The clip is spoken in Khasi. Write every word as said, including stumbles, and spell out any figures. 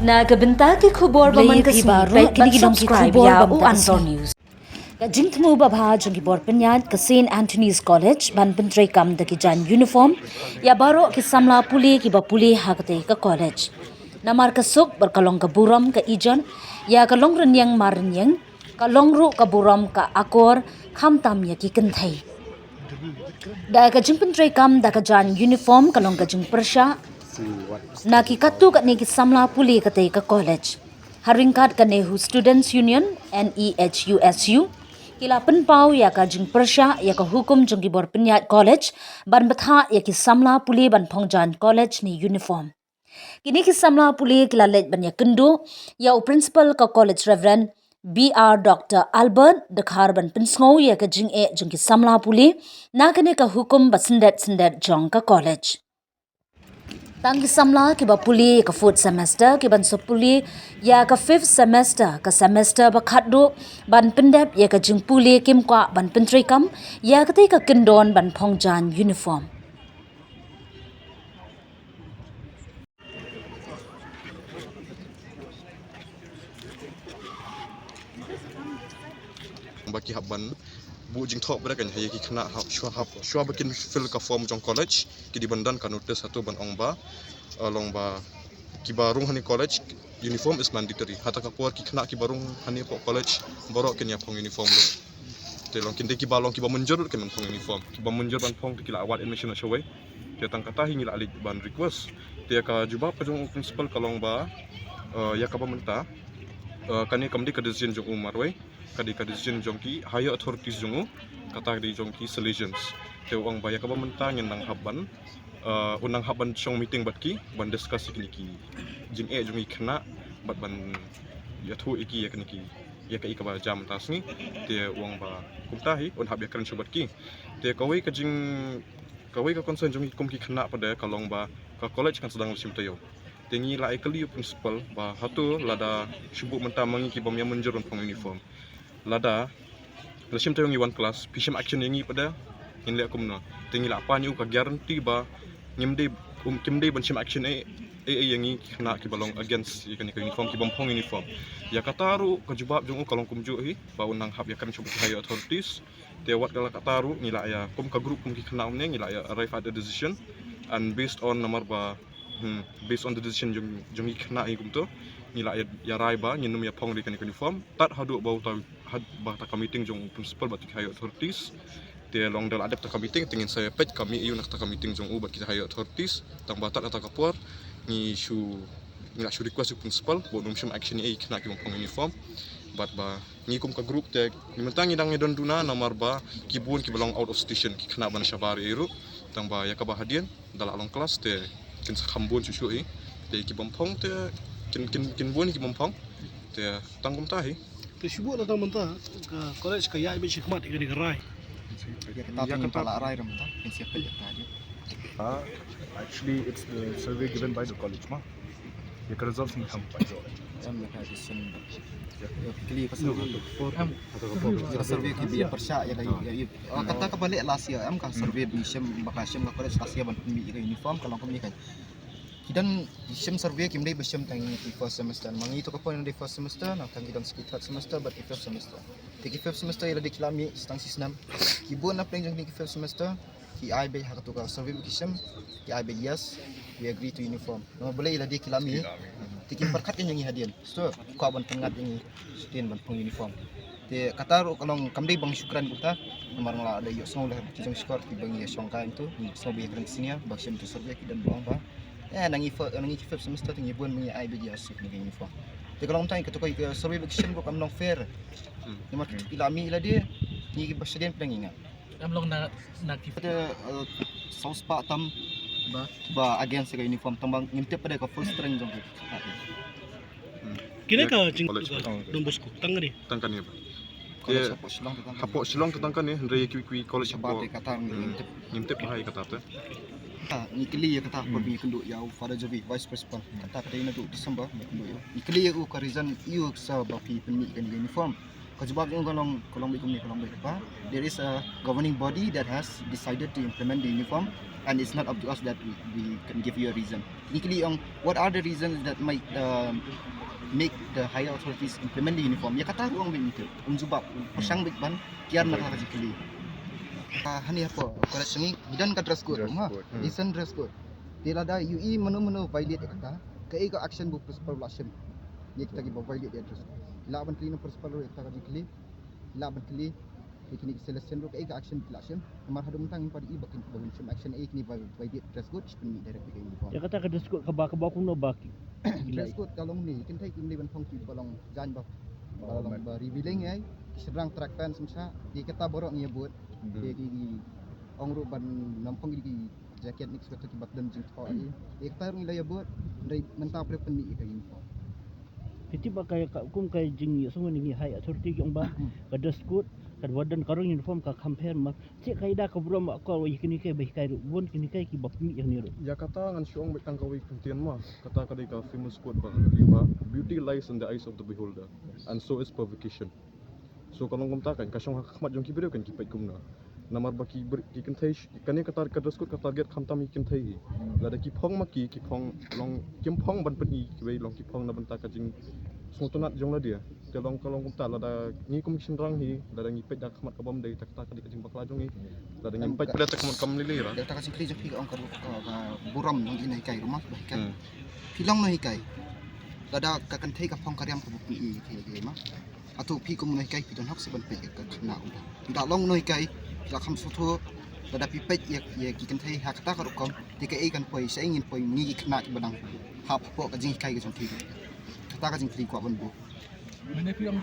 Na ka bynta ki khubor ba man ka sngi, peit ban subscribe ïa u Anchor News. Ka jingthmu babha jong ki bor pynïaid ka Saint Anthony's College ban pyntreikam da ki jaiñ uniform ïa baroh ki samla pule kiba pule ha katei ka college. Namar ka suk bad ka long ka burom ka ijot ïa ka long rynïeng mar rynïeng, ka long ruh ka burom ka akor, khamtam ïa ki kynthei. Da ka jingpyntreikam da ka jaiñ uniform ka long ka jingpyrshah na ki katto katne ki samla pule katei ka college. Ha ryngkat ka NEHU Students Union, N E H U S U, ki la pynpaw ïa ka jingpyrshah ïa ka hukum jong ki bor pynïaid college ban bthah ïa ki samla pule ban phong jaiñ college ne uniform. Kine ki samla pule ki la leit ban ïakynduh ïa u principal ka college, Reverend B R Doctor Albert Dkhar, ban pynsngew ïa ka jingeh jong ki samla pule na kane ka hukum ba syndet syndet jong ka college. Tang ki samla kiba pule ïa ka fourth semester ki ban sa pule ïa ka fifth semester, ka semester ba khatduh ban pyndep ïa ka jingpule, kim kwah ban pyntreikam ïa katei ka kyndon ban phong jaiñ uniform. Ba ki hap ban buh jingthoh bad ka ïa ki khynnah hap shuwa, hap shuwa ba kin fill ka form jong college, ki dei ban don ka notice hato ban ong ba, eh, long ba kiba rung ha kane college uniform is mandatory. Ha kata ka por ki khynnah kiba rung ha kane hapoh college baroh kin ïa phong uniform lut. Te long kin dei kiba long kiba mynjur lut kin phong uniform. Kiba mynjur ban phong te ki la wad admission shawei. Te tang kata hi ngi la leit ban request. Te ka jubab ka jong u principal ka long ba, eh, ïa kaba mynta, eh, kane kam dei ka decision jong u marwei, ka dei ka decision jong ki higher authorities jong u, kata ka dei jong ki Salesians. Te u ong ba ïa kaba mynta ngin nang hap ban, eh, u nang hap ban shong meeting bad ki ban discuss ïa kine ki jingeh jong ki khynnah bad ban ïathuh ïa ki ïa kine ki ïa kaei kaba jia mynta ka sngi. Te u ong ba kumta hi un hap ïakren shuh bad ki. Te kawei ka jing Kawei ka concern jong ngi kum ki khynnah pat de ka long ba ka college kan sdang la shim taïew. Te ngi la ïakylli ïa u principal ba hato lada shu buh mynta ma ngi ki bym ïa mynjur ban phong uniform, lada la shim taïew ngi wan klas, phi shim action ïa ngi pat de, ngin leh kumno? Te ngi la pan ïa u ka guarantee ba ngim dei, um, kim dei ban shim action ei ei ïa ngi ki khynnah kiba long against ïa kane ka uniform, ki bym phong uniform. Ïa kata ruh ka jubab jong u ka long kumjuh hi ba un nang hap ïakren shuh bad ki higher authorities. Te wat la kata ruh ngi la ïa, kum ka group, kum ki khynnah mynne, ngi la ïa arrive at a decision. And based on namar ba, hmm, based on the decision jong, jong ki khynnah hi kumto, ngi la ïa, ïa rai ba ngin ym ïa phong ri kane ka uniform tad haduh ba uta, had, ba kata ka meeting jong u principal bad ki higher authorities. Te long da la dep kata ka meeting te ngin sa ïa peit ka mih aïu na kata ka meeting jong u bad ki higher authorities. Tang ba tad kata ka por ngi shu, ngi la shu request ïa u principal ba un ym shim action ei ei ïa ki khynnah ki bym phong uniform. Bad ba ngi kum ka group te mynta ngi dang ïa don duna namar ba ki bun kiba long out of station, ki khynnah ba na shabar ei ruh. Tang ba ïa kaba hadien da la long klas te kin sa kham bun shuh shuh hi. Te ki bym phong te kin, kin, kin bun ki bym phong. Te tang kumta hi. Te shu buh na tang mynta ka college ka ïaid beit shakhmat ïa kane ka rai. Ïa kata, ïa kata la rai mynta kin sa peit ïa kata. Ah, actually, it's the survey given by the college, ma. Ïa ka result sngewthuh pat. Em, ïa ka result. Ïa, ïa, clear ka survey. Em. Ïa ka survey ki ba ïa pyrshah ïa ka, ïa, ïa, oh, kata kaba leh last year, em, ka survey ba ngi shim, ba ka shim ka college last year ban pynmih ïa ka uniform, ka long kumne ka. Ki don, ki shim survey kim dei ba shim tang ïa ki first semester. Ma ngi to ka por dei first semester, nangta ki don sa ki third semester bad ki fifth semester. Te ki fifth semester ïa lade ki la mih tang shi snem. Ki bun na pdeng jong ki fifth semester ki ai beit ha kato ka survey ba ki shim, ki ai beit yes, we agree to uniform. Namar balei ïa lade ki la mih, te kim pyrkhat ïa ngi hadien. So ki kwah ban pynngat ïa ngi shuh ban phong uniform. Te kata ruh ka long kam dei ba ngi shu kren kumta. Namar nga la da ïohsngew leh ki jong shkor kiba ngi ïa shongkai kumto, ngi ïohsngew ba ïa kren senior ba ki shim to survey ki don ba ong ba, eh, na ngi fo-, na ngi ki fifth semester te ngi bun ba ngi ai beit yes ïa kane ka uniform. Te ka long tang kato ka survey ba ki shim ruh kam long fair. Hmm. Namar kito ki la mih ïa lade, ngi kiba shadien pdeng ngi ngat. Em long na, na ki. Te, eh, saw spah tam ba, ba against ka uniform, tang ba ngim tip pat de ka full strength jong ka. Hmm. Kine ka jing college ka Don Bosco, tang kane. Tang kane ba. College hapoh Shillong te tang kane. Hapoh Shillong te tang kane, hynrei kiwei kiwei college hapoh. Te kata ngim tip. Ngim tip ba hai kata te. Ta, ngi kylli ïa kata por ba ngi kynduh ïa u Father Jovi, Vice Principal. Kata ka dei naduh December ngi kynduh ïa u. Ngi kylli ïa u ka reason ïa u sa ba phi pynmih kane ka uniform. Ka jubab jong ka long, ka long beit kumne, ka long beit ba there is a governing body that has decided to implement the uniform, and it's not up to us that we, we can give you a reason. Technically, ong, what are the reasons that might uh, make the higher authorities implement the uniform? Ïa kata ruh ong beit mynta, um jubab, pyrshang beit ban kiar na ka jingkylli. Ah, hani hapoh college jong ngi, ngi don ka dress code, dress code, ha? Decent dress code. Te lada ïohi mano mano violate ïa kata, kaei ka action ba u principal u la shim ïa kita kiba violate ïa dress code? Lah ban kylli na u principal ruh ïa kita ka jingkylli. Lah ban kylli ïa kine ki selection ruh kaei ka action ki la shim. Namar haduh mynta ngim pat i ba kin, ba kin shim action ïa kine ba violate dress code, shu pynmih direct ïa ka uniform. Ïa kata ka dress code kaba, kaba kumno ba ki dress code ka long ne, kynthei kim dei ban phong ki ba long jaiñ ba, ba long ba revealing ïa ki shynrang track pants mynshwa, ïa kata baroh ngi ïa bud. Ïa ki ong ruh ban nym phong ki jacket, next kata ki button jingthoh ïa. Ïa kata ruh ngi la ïa bud, hynrei mynta pyrshang pynmih ïa ka uniform. Phi tip ba ka, ka kum ka jingïaseng ngi high authority ki ong ba ka dress code, ka warden, ka rong uniform ka kham pher, ma Cheh ka ïada ka burom ba ka ïa kine ki ba hikai ruh, bun kine ki ba pynmih ïa kine ruh. Ïa kata ngan shu ong beit tang kawei kyntien ma, kata ka dei ka famous quote ba, ba, "Beauty lies in the eyes of the beholder, and so is provocation." So ka long kumta kan, ka shong ha khmat jong ki briew kan ki peit kumno. Namar ba ki br-, ki kynthei sh-, kane ka tar-, ka dress code ka target khamtam ïa ki kynthei hi. Lada ki phong ma ki, ki phong long, kim phong ban pyni kiwei, long ki phong na bynta ka jingsngewtynnat jong lade. Te long ka long kumta, lada ngi kum ki shynrang hi, lada ngi peit da ka khmat ka bym dei, ta kata ka dei ka jingbakla jong ngi. Lada ngim peit pyrshah ta ka khmat kam lei lei ra. Da kata ka jingkylli jong phi ka ong ka, ka, ka burom jong ki nonghikai ruh ma, ba hikai. Hmm. Phi long nonghikai. Lada ka kynthei ka phong ka riam ka buh phi i, i, i, ma. Hato phi kum nonghikai phi don hok seh ban peit ïa ka khynnah u da? Lada long nonghikai, phi la kham sngewthuh, lada phi peit ïa, ïa ki kynthei ha kata ka rukom, te kaei kan poi, shaei ngin poi, ngi ki khynnah kiba dang hap hapoh ka jinghikai ka jong ki. Kata ka jingkylli kwah ban buh. Mane phi ong